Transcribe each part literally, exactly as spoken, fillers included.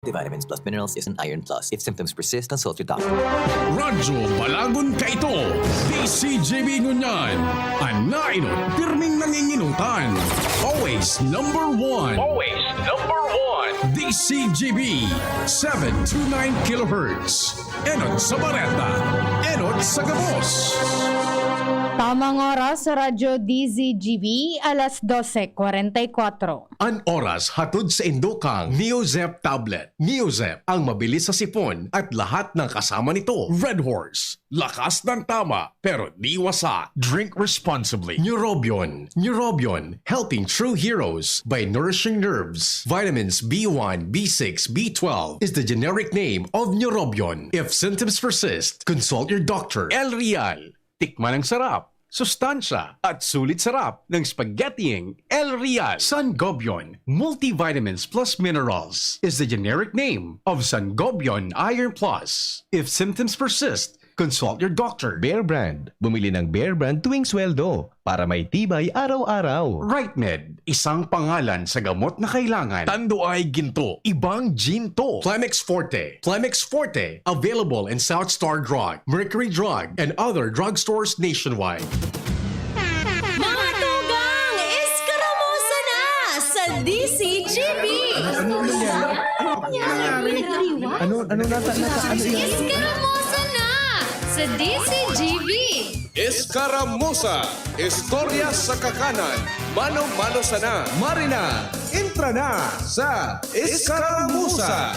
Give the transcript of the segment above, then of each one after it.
Multivitamins plus minerals is an iron plus. If symptoms persist, consult your doctor. Radyo Balagon kaito, D C G B ngunyan. An nainot, pirming nanginginutan. Always number one. Always number one. D C G B, seven two nine kilohertz. Enot sa bareta, enot sa gabos. Tamang oras sa Radyo D Z G B, alas dose kwarenta y kwatro. An oras hatod sa indo kang Neozep Tablet. Neozep, ang mabilis sa sipon at lahat ng kasama nito. Red Horse, lakas ng tama, pero di wasa. Drink responsibly. Neurobion, Neurobion, helping true heroes by nourishing nerves. Vitamins B one, B six, B twelve is the generic name of Neurobion. If symptoms persist, consult your doctor. El Real, tikman ang sarap, sustansya, at sulit sarap ng spaghettiing El Real. Sangobion, multivitamins plus minerals, is the generic name of Sangobion Iron Plus. If symptoms persist, consult your doctor. Bear Brand. Bumili ng Bear Brand tuwing sweldo para may tibay araw-araw. Rightmed, isang pangalan sa gamot na kailangan. Tanduay Ginto, ibang ginto. Plemex Forte, Plemex Forte, available in South Star Drug, Mercury Drug, and other drugstores nationwide. Mga tugang, eskaramusa na sa D C G B! Ano, ano nasa, nasa, ano yun? Eskaramusa na sa D C G B! Eskaramusa, istorya sa kakanan, mano-mano sana. Marina, entra na sa Eskaramusa.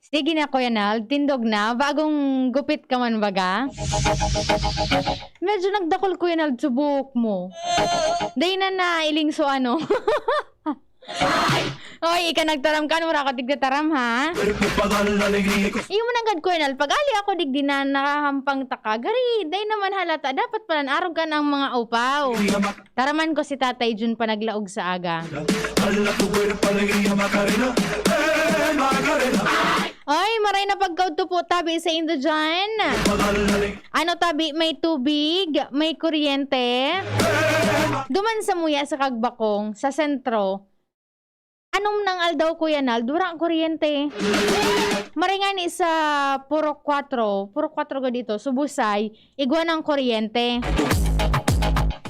Sige na, Kuya Nald, tindog na. Bagong gupit ka man baga? Medyo nagdakol, Kuya Nald, sa buhok mo. Dai na nailing so ano. Oy, ika nagtaram ka, ano, wala ka tigtataram, ha? Iyo mo nanggad, Kuya Nald, pag ali ako digdi na nakahampang taka, gari, dai naman halata, dapat palan arog kan ang mga upaw. Taraman ko si Tatay Jun pa naglaog sa aga. Oy, maray na pagkaudto po tabi sa indo dyan. Ano tabi, may tubig, may kuryente? Duman sa muya sa Kagbakong, sa sentro. Anong nang aldaw, Kuya Nald? Wala ang kuryente. Maray nga ni sa Purok kwatro, Purok kwatro ga dito, Subusay, igwa ng kuryente.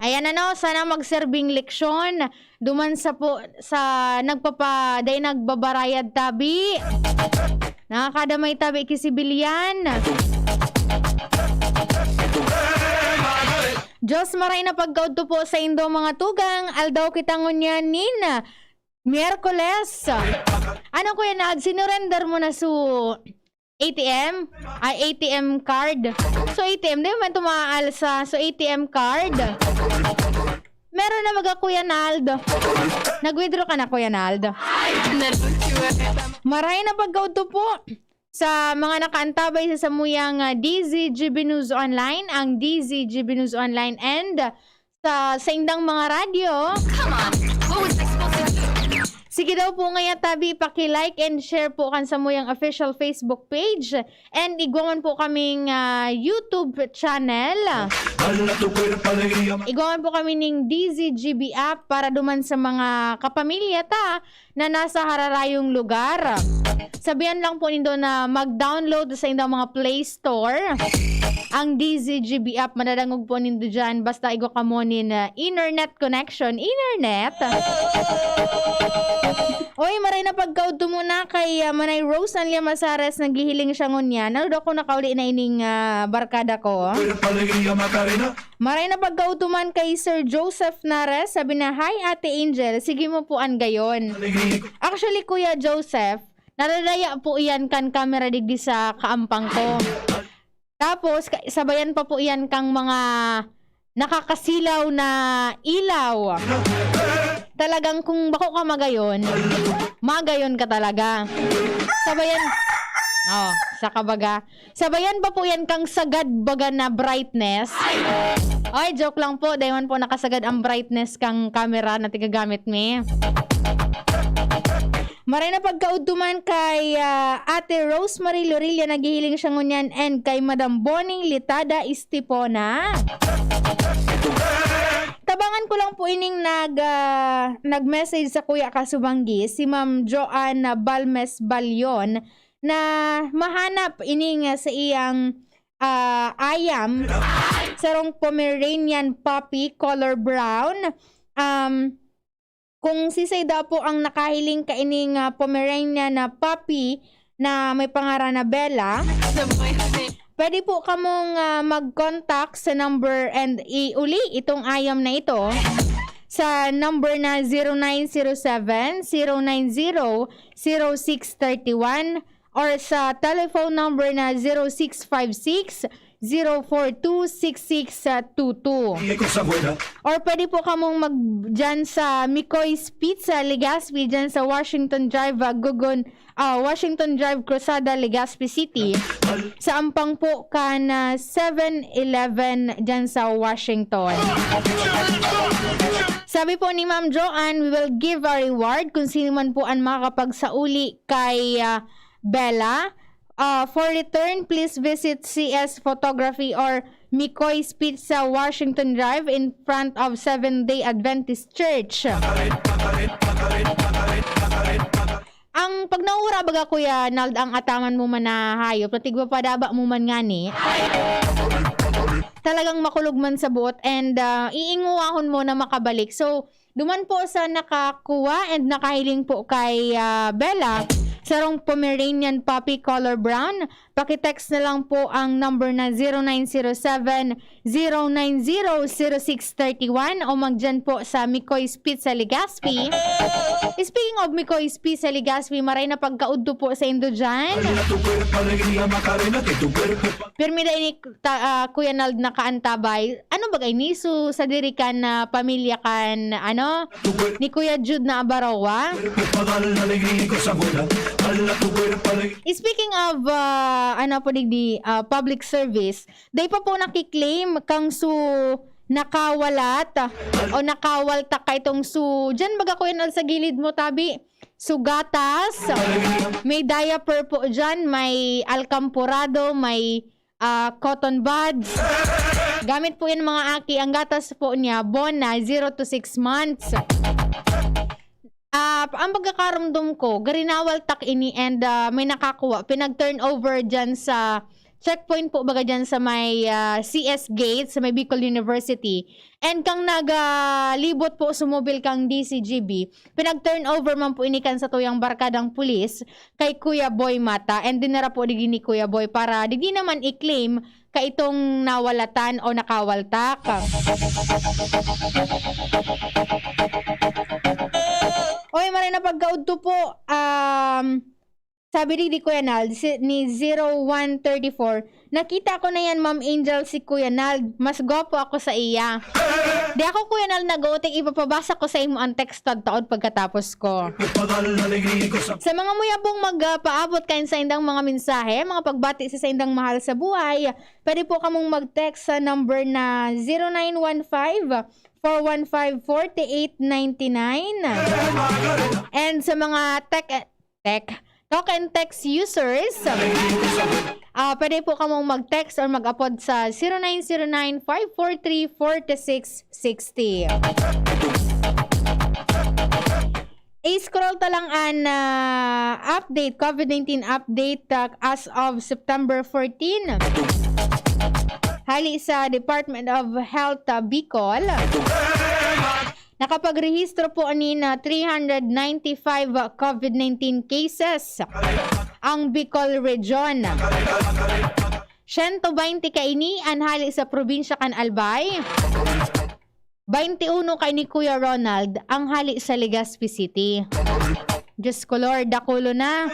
Ayan ano, sana magserbing leksyon duman sa po, sa nagpapa, dai nagbabarayad tabi. Nakakadamay tabi ki sibilyan. Diyos maray na pagkaudto po sa indo mga tugang, aldaw kita ngunyan nin Miyerkules. Ano, Kuya Nald, sinurrender mo na su A T M? Ay, A T M card. So, A T M, di man tumaalsa. So, A T M card. Meron na baga, Kuya Nald. Nag-withdraw ka na, Kuya Nald. Maray na pagkaudto po sa mga nakaantabay sa samuyang ah, D Z G B News Online, ang D Z G B News Online, and sa saindang mga radyo. Come on! What was I supposed to do? Sige daw po ngaya tabi, paki-like and share po kan samuyang official Facebook page, and igwa man po kaming ah, YouTube channel. Igwa man po kami ning D Z G B app para duman sa mga kapamilya ta na nasa hararayong lugar. Sabihan lang po nindo na mag-download sa indang mga Play Store ang D Z G B app. Madadangog po nindo dyan. Basta igwa kamo nin ah, internet connection. Internet? Oy, maray na pagkaudto muna kay ah, Manay Rose Anlia Masares, naghihiling siya ngunyan. Ano daw kung nakauli na ining ah, barkada ko? Maray na pagkaudto man kay Sir Joseph Nares, sabi na, "Hi, Ate Angel, sige mo po an gayon." Actually, Kuya Joseph, nalalaya po iyan kan kamera digdi sa kaampang ko. Tapos, ka- sabayan pa po iyan kang mga nakakasilaw na ilaw. Talagang kung bako ka magayon, magayon ka talaga. Sabayan, oh, sa kabaga. Sabayan pa po yan kang sagad baga na brightness. Ay, joke lang po. Dahil man po nakasagad ang brightness kang camera na tigagamit mi. Maray na pagkaudtuman kay ah, Ate Rosemary Lorilla, naghihiling siya ngunyan, and kay Madam Boning Litada Istipona. Taba Tangan ko lang po ining nag, ah, nag-message sa Kuya Kasubanggi, si Ma'am Joanna Balmes Balyon, na mahanap ining, ah, sa iyang, ah, ayam, sarong Pomeranian puppy, color brown. Um, kung sisay daw po ang nakahiling kaining, ah, Pomeranian na puppy na may pangaran na Bella, pwede po kamong, ah, mag-contact sa number and iuli itong ayam na ito sa number na zero nine zero seven, zero nine zero, zero six thirty one or sa telephone number na zero six five six, zero four two, six six two two. Or pwede po kamong mag-, dyan sa Mikoy's Pizza, Legazpi, dyan sa Washington Drive, ah, Gugun-, ah, Washington Drive, Cruzada, Legazpi City. Sa ampang po kan, ah, seven eleven dyan sa Washington. Sabi po ni Ma'am Joanne, "We will give a reward kung sino man po ang makakapagsauli kay, ah, Bella. Ah, for return, please visit C S Photography or Mikoy's Pizza, Washington Drive, in front of Seventh-day Adventist Church." Ang pag naura, baga, Kuya Nald, ang ataman mo man na hayop, na tigpapadaba mo man ngani, talagang makulog man sa buot and, ah, iinguwahon mo na makabalik. So, duman po sa nakakuha and nakahiling po kay, ah, Bella, sarong Pomeranian puppy color brown, paki-text na lang po ang number na zero nine zero seven, zero nine zero, zero six thirty one o magdiyan po sa Mikoy's Pizza, Legazpi. Speaking of Mikoy's Pizza, Legazpi, maray na pagkaudto po sa indo diyan. Pirmi da ini, ta-, ah, Kuya Nald, nakaantabay. Ano ba kay ni? So, sa diri kan, ah, pamilya kan, ano, ni Kuya Jude na Abarowa. Speaking of, ah, ano po digdi, ah, public service, dai pa po nakiklaim kang su nakawalat, ah, o nakawaltak ka itong su, diyan baga, Kuya Nald, sa gilid mo, tabi. Su gatas, may diaper po diyan, may alkampurado, may, ah, cotton buds. Gamit po yan, mga aki. Ang gatas po niya, bona, zero to six months. Ah, ang pagkakarumdom ko, gari nawaltak ini and, ah, may nakakuha. Pinag-turnover dyan sa checkpoint po, baga dyan sa may, ah, C S gate, sa may Bicol University. And kang nagalibot po, sumubil kang D C G B, pinag-turnover man po ini kan satuyang barkadang pulis kay Kuya Boy Mata. And dinara po digdi ni Kuya Boy para digdi naman i-claim kaitong nawalatan o nakawaltak. Oy, maray na pagkaudto po, um, sabi digdi, Kuya Nald, si, ni zero one thirty-four, "Nakita ko na yan, Ma'am Angel, si Kuya Nald. Mas gwapo ako sa iya." Di ako, Kuya Nald, nag-uutik, ipapabasa ko sa imo ang text taod-taod pagkatapos ko. Sa mga muya pong magpaabot kain sa indang mga mensahe, mga pagbati sa, sa indang mahal sa buhay, pwede po kamong mag-text sa number na zero nine one five, four one five, forty-eight ninety-nine. And sa mga tech, tech, talk and text users, ah, pwede po kamong mag-text or mag-apod sa zero nine zero nine, five four three, forty-six sixty. I-scroll ta lang an, ah, update, COVID nineteen update, ah, as of September fourteen. Hali sa Department of Health, ah, Bicol, nakapagrehistro po nin three hundred ninety-five COVID nineteen cases ang Bicol Region. Siyento baynte kaini an hali sa probinsya kan Albay. Baynte uno kaini, Kuya Ronald, ang hali sa Legazpi City. Diyos ko, Lord, dakulo na.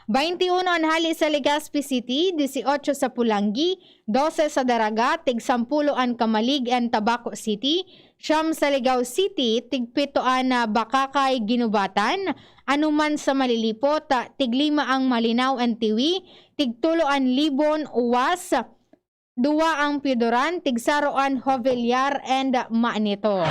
Baynte uno an hali sa Legazpi City, disiotso sa Polangui, dose sa Daraga, tig sampulo an Camalig and Tabaco City, siyam sa Ligao City, tig pito an, ah, Bacacay, Guinobatan, anuman sa Malilipot, ah, tig lima ang Malinao and Tiwi, tig tulo an Libon, Uwas, duwa ang Pioduran, tig saro an Jovellar and Manito.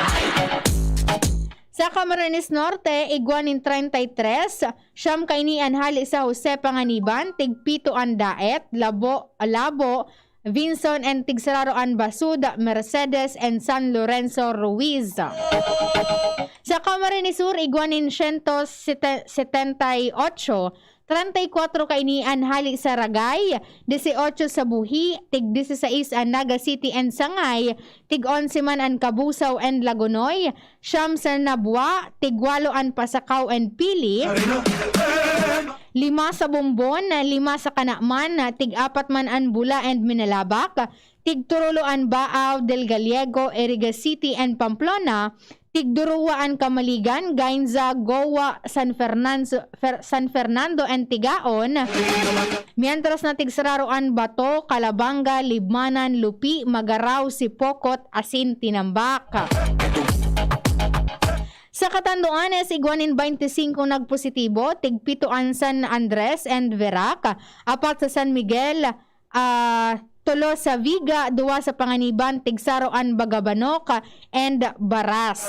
Sa Camarines Norte, igwa nin treinta y tres, siyam kaini an hali sa Jose Panganiban, tig pito an Daet, Labo, Labo, Vinson and Tigsararo an Basud, Mercedes and San Lorenzo Ruiz. Sa Camarines Sur, igwa nin siyento setenta y ocho, treinta y cuatro kaini an hali sa Ragay, dieciocho sa Buhi, tig dieciséis an Naga City and Sangay, tig onse man an Cabusao and Lagonoy, siyam sa Nabua, tig walo an Pasacao and Pili, lima sa Bombon, lima sa Canaman, tig apat man an Bula and Minalabac, tig turulo an Baao del Gallego, Iriga City and Pamplona, tig duruwa an Camaligan, Gainza, Goa, San Fernando, Fer-, San Fernando and Tigaon, mientras na tig sararo an Bato, Calabanga, Libmanan, Lupi, Magarao, Sipocot, asin Tinambac. Sa Catanduanes, igwa nin twenty-five nagpositibo, tig pito an San Andres and Verac, apat sa San Miguel, ah, tolo sa Viga, duwa sa Panganiban, tigsaro an Bagabanok and Baras.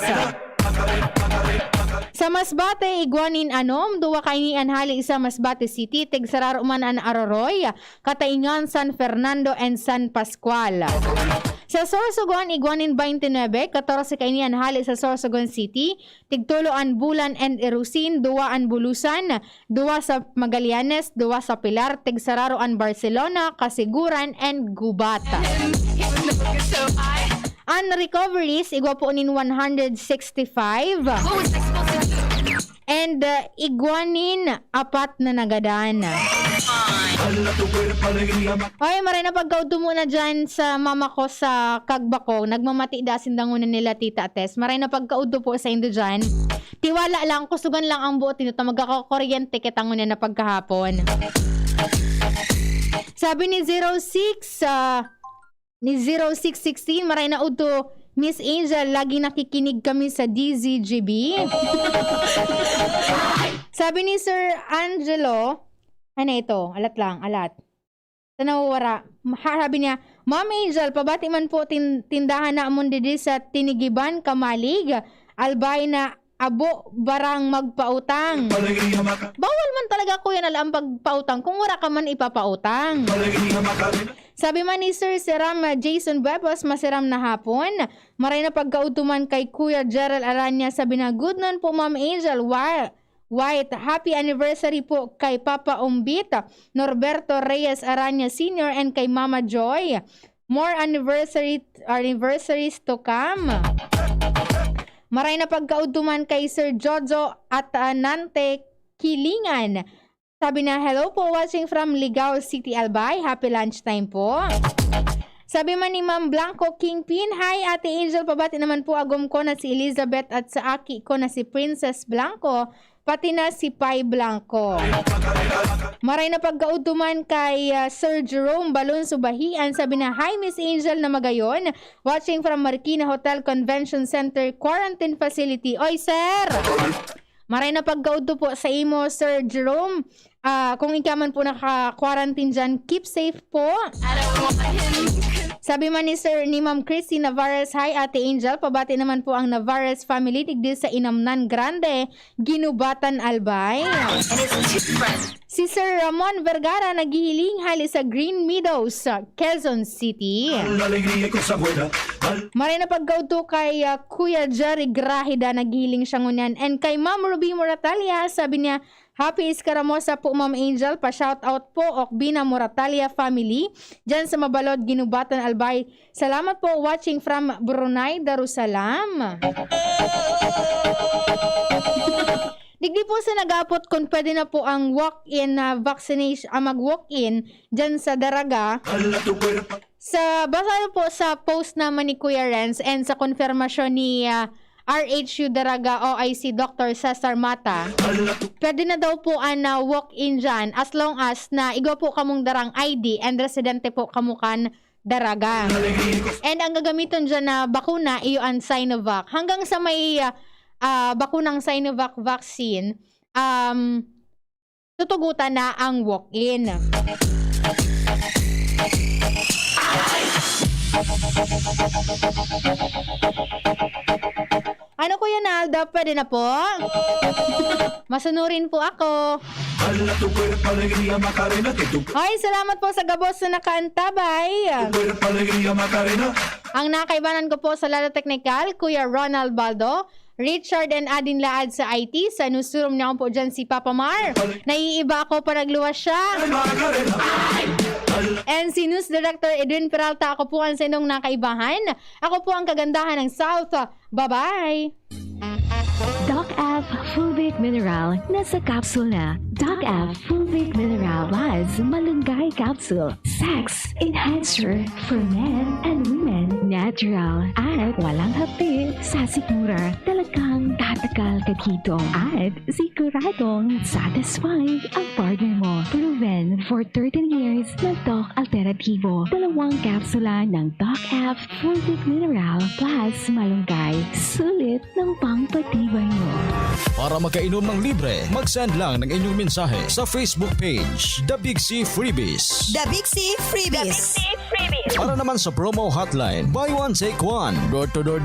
Sa Masbate, igwa nin anom, duwa kaini an hali sa Masbate City, tigsararo man an Aroroy, Cataingan, San Fernando, and San Pascual. Sa Sorsogon, igwa nin twenty-nine, katorse kaini an hali sa Sorsogon City, tigtolo an Bulan and Irusin, duwa an Bulusan, duwa sa Magallanes, duwa sa Pilar, tigsararo an Barcelona, Casiguran, and Gubat. An recoveries, igwa po nin one hundred sixty-five. And, uh, igwa nin apat na nagadan. Oy, maray na pagkaudto muna dyan sa mama ko sa Kagbako. Nagmamati da sinda ngunyan nila Tita Tess. Maray na pagkaudto po sa indo dyan. Tiwala lang, kusugan lang ang buot indo ta magkakakuryente kita ngunyan na pagkahapon. Sabi ni zero six, ah, ni zero six sixteen, maray na udto, Miss Angel, lagi nakikinig kami sa D Z G B. Sabi ni Sir Angelo, ano ito? Alat lang, alat. Sa nawawara. Ha, sabi niya, "Ma'am Angel, pabati man po tin-, tindahan namon didi sa Tinigiban, Camalig, Albay na abo barang magpautang." Bawal man talaga, kuya, na lang pagpautang kung wala ka man ipapautang. Sabi man ni Sir Siram, ah, Jason Bebos, masiram na hapon. Maray na pagkaudto man kay Kuya Gerald Aranya, sabi na, "Good noon po, Ma'am Angel. Wa-, White, happy anniversary po kay Papa Umbit, Norberto Reyes Aranya Senior and kay Mama Joy. More anniversary, anniversaries to come." Maray na pagkaudto man kay Sir Jojo Atanante Kilingan. Sabi na, "Hello po, watching from Ligao City, Albay. Happy lunchtime po." Sabi man ni Ma'am Blanco Kingpin, "Hi, Ate Angel. Pabati naman po agom ko na si Elizabeth at sa aki ko na si Princess Blanco, pati na si Pai Blanco." Maray na pagkaudto man kay, ah, Sir Jerome Balon Subahian. Sabi na, "Hi, Miss Angel na Magayon. Watching from Marikina Hotel Convention Center Quarantine Facility." Oy, sir! Maray na pagkaudto po sa imo, Sir Jerome. Ah, kung ika man po naka-quarantine dyan, keep safe po. Sabi man ni Sir, ni Ma'am Christy Navarez, "Hi, Ate Angel. Pabati naman po ang Navarez family digdi sa Inamnan Grande, Guinobatan, Albay." Si Sir Ramon Vergara naghihiling hali sa Green Meadows, sa Quezon City. Maray na pagkaudto kay, ah, Kuya Jerry Grahida, naghihiling siya ngunyan. And kay Ma'am Ruby Moratalia, sabi niya, "Happy Escaramoza po, Ma'am Angel. Pa-shoutout po, Okbina Moratalia family, dyan sa Mabalod, Guinobatan, Albay. Salamat po, watching from Brunei Darussalam." Digdi po sa nag-aapot kung pwede na po ang walk-in na vaccination, ah, mag-walk-in dyan sa Daraga. Sa, base po sa post naman ni Kuya Renz and sa konfirmasyon ni, ah, R H U Daraga O I C Doctor Cesar Mata, pwede na daw po ang, ah, walk-in dyan as long as na igwa po kamong darang I D and residente po kamo kan Daraga. And ang gagamiton dyan na bakuna, iyo ang Sinovac. Hanggang sa may, ah, ah, bakunang Sinovac vaccine, um, tutugutan na ang walk-in. Ano, Kuya Nalda, pwede na po? Masunurin po ako. Hala, tu cuerpo alegría, Macarena, que tu Ay, salamat po sa gabos na nakaantabay. Cuerpo alegría, Macarena. Ang nakaibanan ko po sa Lala Teknikal, Kuya Ronald Baldo, Richard and Adin Laad sa I T, sa newsroom niya po dyan si Papa Mar. Naiiba ako pa nagluwas siya. And si News Director Edwin Peralta, ako po ang sinong nakaibahan. Ako po ang kagandahan ng South. Bye-bye! Doc F Fulvic Mineral, nasa capsule na. Doc F Fulvic Mineral Plus Malunggay Capsule. Sex Enhancer for men and women. Natural at walang hapdi sa sikmura. Talagang tatakal ka dito. At siguradong satisfied ang partner mo. Proven for thirteen years na Doc Alternativo. Dalawang kapsula ng Doc F Fulvic Mineral Plus Malunggay. Sulit ng pangpatibay mo. Para makainom ng libre, mag-send lang ng inyong mensahe sa Facebook page, The Big C Freebies. The Big C Freebies. Para naman sa promo hotline, buy one, take one, door to door